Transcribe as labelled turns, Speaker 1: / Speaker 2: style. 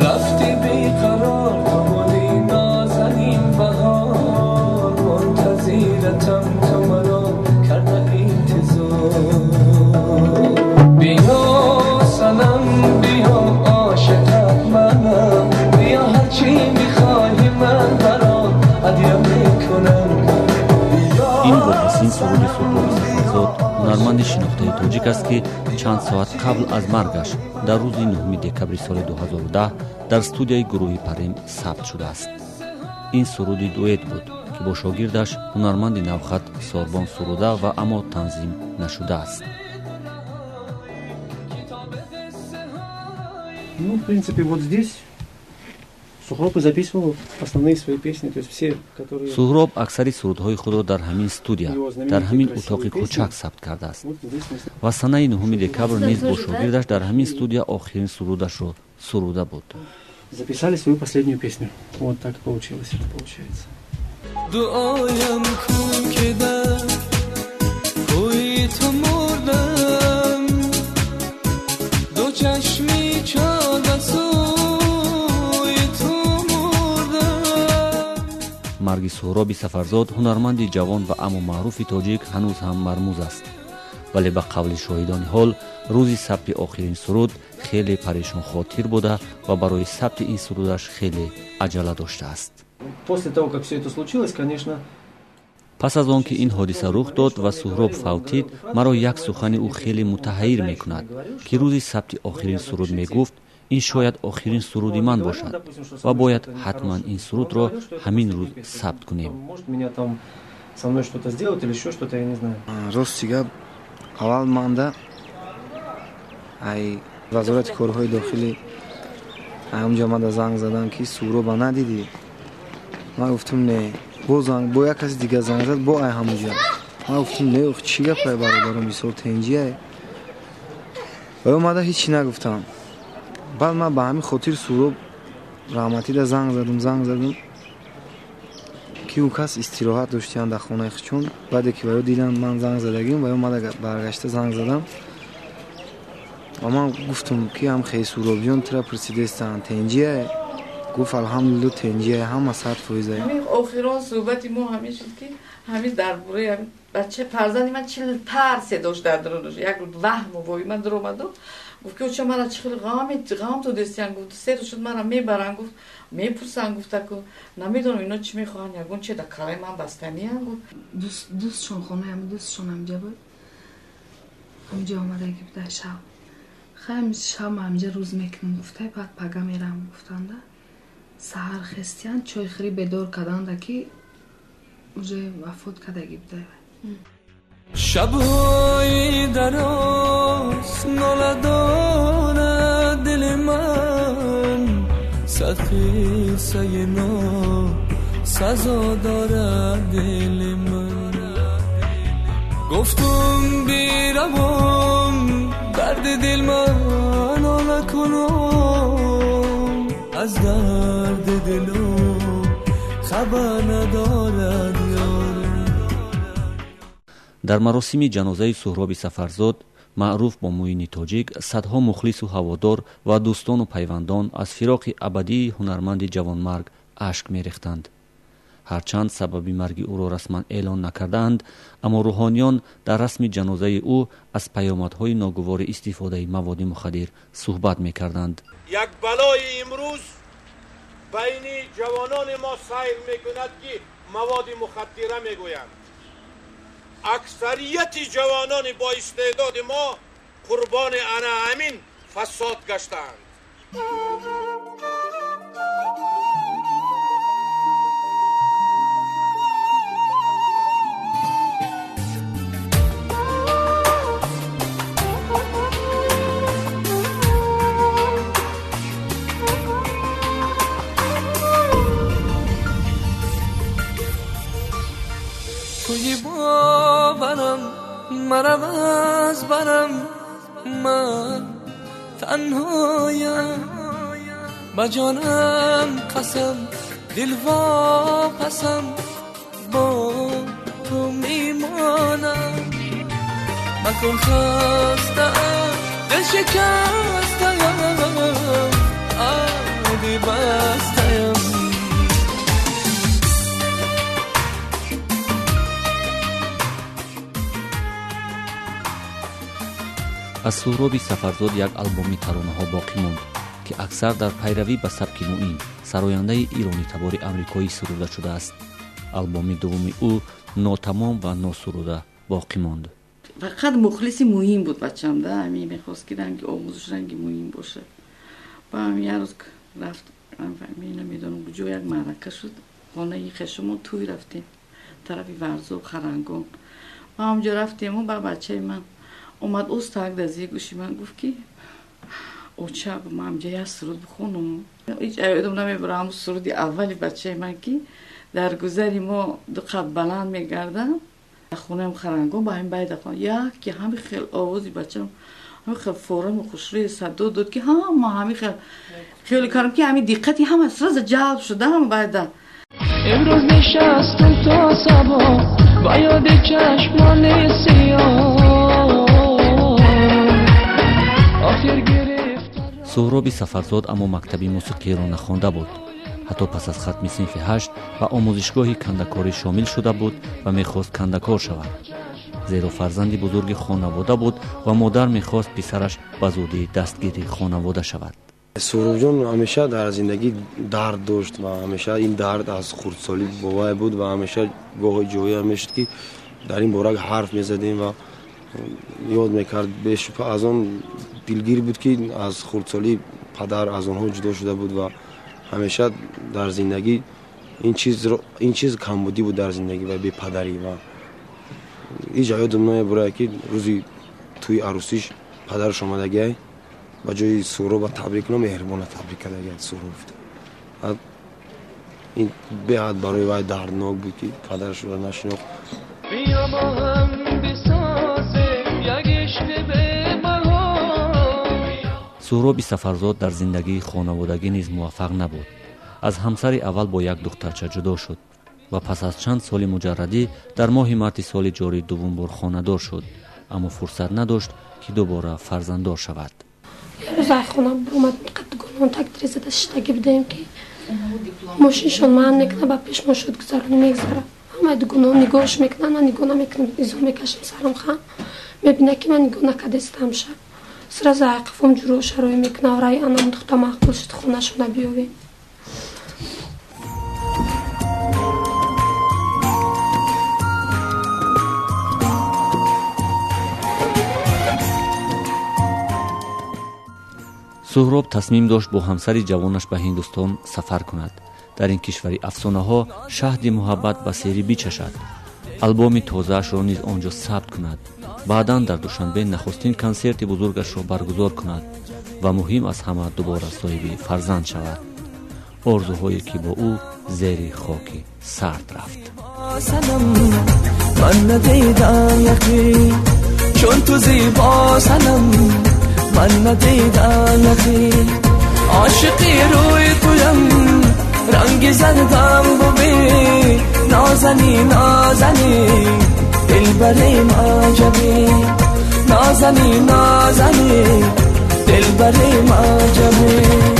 Speaker 1: Рафти беқарор ту гули нозанин баҳор, мунтазиратам ту маро карда интизор. Биё санам, биё ошиқат манам, биё ҳарчи мехоҳӣ ман барот ҳадя мекунам.
Speaker 2: Ин вопасин суруди Суҳроби Сафарзод, ҳунарманди шинохтаи тоҷик аст, ки чанд соат қабл аз маргаш дар рӯзи 9 декабри соли 2010 дар студияи гурӯҳи Парем сабт шудааст. Ин суруди дуэт буд, ки бо шогирдаш ҳунарманди навхат Сорбон суруда ва аммо танзим нашудааст.
Speaker 3: Ну, в принципе, вот здесь Сухроб и записывал основные свои песни, то есть все, которые...
Speaker 2: Суҳроб аксари сурудҳои худро дар ҳамин студия, дар ҳамин утоқи кӯчак сабт кардааст ва санаи 9 декабр низ бо шогирдаш дар ҳамин студия охирин сурудашро суруда буд.
Speaker 3: Записали свою последнюю песню. Вот так получилось, это получается.
Speaker 1: Дуоям кун, ки дар кӯи ту мурдам, ду чашми чордасӯи ту мурдам.
Speaker 2: Марги Суҳроби Сафарзод, ҳунарманди ҷавон ва аммо маъруфи тоҷик, ҳанӯз ҳам мармуз аст, вале ба қавли шоҳидони ҳол, рӯзи сабти охирин суруд хеле парешонхотир буда ва барои сабти ин сурудаш хеле аҷала доштааст.
Speaker 3: После того, как все это случилось, конечно,
Speaker 2: Пас аз он ки ин ҳодиса рух дод ва Суҳроб фавтид, маро як сухани ӯ хеле мутаҳайир мекунад, ки рӯзи сабти охирин суруд мегуфт: ин шояд охирин суруди ман бошад ва бояд ҳатман ин сурудро ҳамин рӯз сабт кунем.
Speaker 3: Может, меня там со мной что-то сделают или еще что-то, я не знаю.
Speaker 4: Рости гап, аввал манда ай вазорати корҳои дохилӣ ҳамҷо омада занг задан, ки Суҳроба надидӣ? Ман гуфтум, не. Бо занг, бо як каси дига занг зад, бо ай ҳамуҷа. Ман гуфтум, не, чӣ гапай, бародарам, мисол, тенҷиай? Ва омада ҳечи нагуфтам. Баъд ман ба ҳамин хотир Суҳроб раҳматида занг задум, занг задум, ки ӯ кас истироҳат доштиянд дар хонаи худшон. Баъде ки ваё дидам ман занг задагим, ваё омада баргашта занг задам ва ман гуфтум, ки ҳам хей, Суҳробҷон, тура пурсидестанд, тенҷиай? Гуфт, алҳамдулилло, тенҷиай, ҳама 100%.
Speaker 5: Охирон суҳбати мо ҳамин шуд, ки ҳамин дар бораи бача, фарзанди ман чил тарсе дошт дар дарунаш, як ваҳму воҳима даромаду гуфт, ки оча, мара чӣ хеле ғам додестиян, гуфт, се рӯз шуд, мара мебаранд, гуфт, мепурсанд, гуфтаку намедонам ино чӣ мехоҳанд, ягон че дар калаи ман бастаниян, гуфт.
Speaker 6: Дӯстшон, хонаи ҳами дӯстшон ҳамҷа буд, ҳамҷа омадаги буда шаб. Хай, шаб ҳамҷа рӯз мекунам, гуфтай, баъд пага мерам, гуфтанда. Саҳар хестиян, чойхӯрӣ бедор карданда, ки уже вафот кардаги буда.
Speaker 1: Шабҳои дароз нола дорад дили ман, сад қиссаи носазо дорад дили ман. Гуфтум, биравом, дарди дил ман нола кунам, аз дарди дилам хабар надорад ёрам.
Speaker 2: Дар маросими ҷанозаи Суҳроби Сафарзод, маъруф бо Муини Тоҷик, садҳо мухлису ҳаводор ва дӯстону пайвандон аз фироқи абадии ҳунарманди ҷавонмарг ашк мерехтанд. Ҳарчанд сабаби марги ӯро расман эълон накардаанд, аммо рӯҳониён дар расми ҷанозаи ӯ аз паёмадҳои ногувори истифодаи маводи мухаддир суҳбат мекарданд.
Speaker 7: Як балои имрӯз байни ҷавонони мо сайр мекунад, ки маводи мухаддира мегӯянд. Аксарияти ҷавонони боистеъдоди мо қурбони ана ҳамин фасод гаштаанд.
Speaker 1: توی باورم مرم از برم، من تنهایم، با جانم قسم، دل واپسم، با تو میمانم. مکن خسته، دل شکسته.
Speaker 2: Аз Суҳроби Сафарзод як албоми таронаҳо боқӣ монд, ки аксар дар пайравӣ ба сабки Муин, сарояндаи иронитабори амрикоӣ, суруда шудааст. Албоми дуввуми ӯ нотамом ва носуруда боқӣ монд.
Speaker 5: Фақат мухлиси Муин буд бачам, да, ҳамин мехост, ки ранги омӯзиш ранги Муин бошад. Ба ҳамин як рӯз рафт, намедонам куҷо, як маърака шуд, хонаи хешумон тӯй рафтем, тарафи Варзоб, Харангон. Ба ҳамҷо рафтему ба бачаи ман омад, устак дар зери гӯши ман гуфт, ки оча, ман ҳамҷа як суруд бихонам. Ҳеҷ ёдам намебарам, ҳамун суруди аввали бачаи ман, ки дар гузари мо ду қад баланд мегардам, хонаам Харангон, ба ҳамин байда хон як, ки ҳамин хел овози бачам ҳамин хел форуму хушрӯи садо дод, ки ҳама ҳамин хел хиёли кардам, ки ҳамин диққати ҳама сразу ҷалб шуда ҳама байда.
Speaker 1: Имрӯз нишастам то сабо ба ёди чашмони сиёҳ, охир гирифтар.
Speaker 2: Суҳроби Сафарзод аммо мактаби мусиқиро нахонда буд. Ҳатто пас аз хатми синфи ҳашт ба омӯзишгоҳи кандакорӣ шомил шуда буд ва мехост кандакор шавад, зеро фарзанди бузурги хонавода буд ва модар мехост писараш ба зудӣ дастгири хонавода шавад.
Speaker 8: Суҳробҷон ҳамеша дар зиндагӣ дард дошт ва ҳамеша ин дард аз хурдсолӣ бо вай буд ва ҳамеша гоҳи ҷое мешуд, ки дар ин бора ҳарф мезадем ва ёд мекард. Бешубҳа аз он дилгир буд, ки аз хурдсолӣ падар аз онҳо ҷудо шуда буд ва ҳамеша дар зиндагӣ ин чиз камбудӣ буд дар зиндагӣ ва бепадарӣ. Ва ҳеҷ ёдам намебурад, ки рӯзи тӯи арӯсиш падараш омадагиай, ба ҷои Суҳроба табрик кунам, Меҳрибона табрик кардагиай Суҳроб. Ин беҳад барои вай дарднок буд, ки падарашро нашинохт.
Speaker 1: Биё бо ҳам бисозем як ишқи бебаҳо.
Speaker 2: Суҳроби Сафарзод дар зиндагии хонаводагӣ низ муваффақ набуд. Аз ҳамсари аввал бо як духтарча ҷудо шуд ва пас аз чанд соли муҷаррадӣ дар моҳи марти соли ҷорӣ дуввум бор хонадор шуд, аммо фурсат надошт, ки дубора фарзанддор шавад.
Speaker 9: Як рӯз ай хона буромад, гунон так тирезада шиштагӣ будаем, ки мошиншон ман мекунад, ба пеш мо шуд гузаронӣ мегузарад. Ҳамаи дугунаҳо нигоҳш мекунанд, ман нигоҳ намекунам, изо мекашам сарам, хам мебинад, ки ман нигоҳ накардастам. Ша сразу ай қафом ҷуро шароӣ мекунад, раи анам духта маъқул шуд, хонашона биёвем.
Speaker 2: Суҳроб тасмим дошт бо ҳамсари ҷавонаш ба Ҳиндустон сафар кунад, дар ин кишвари афсонаҳо шаҳди муҳаббат ба серӣ бичашад, албоми тозаашро низ он ҷо сабт кунад, баъдан дар Душанбе нахустин консерти бузургашро баргузор кунад ва муҳим аз ҳама дубора соҳиби фарзанд шавад. Орзуҳое, ки бо ӯ зери хоки сард рафт.
Speaker 1: Ман надидам яқин чун ту зебо санам, ман надидам яқин ошиқи рӯи туям, ранги зардам бубин, нозанин, нозанин, дилбари маҷабин, нозанин, нозанин, дилбари маҷабин.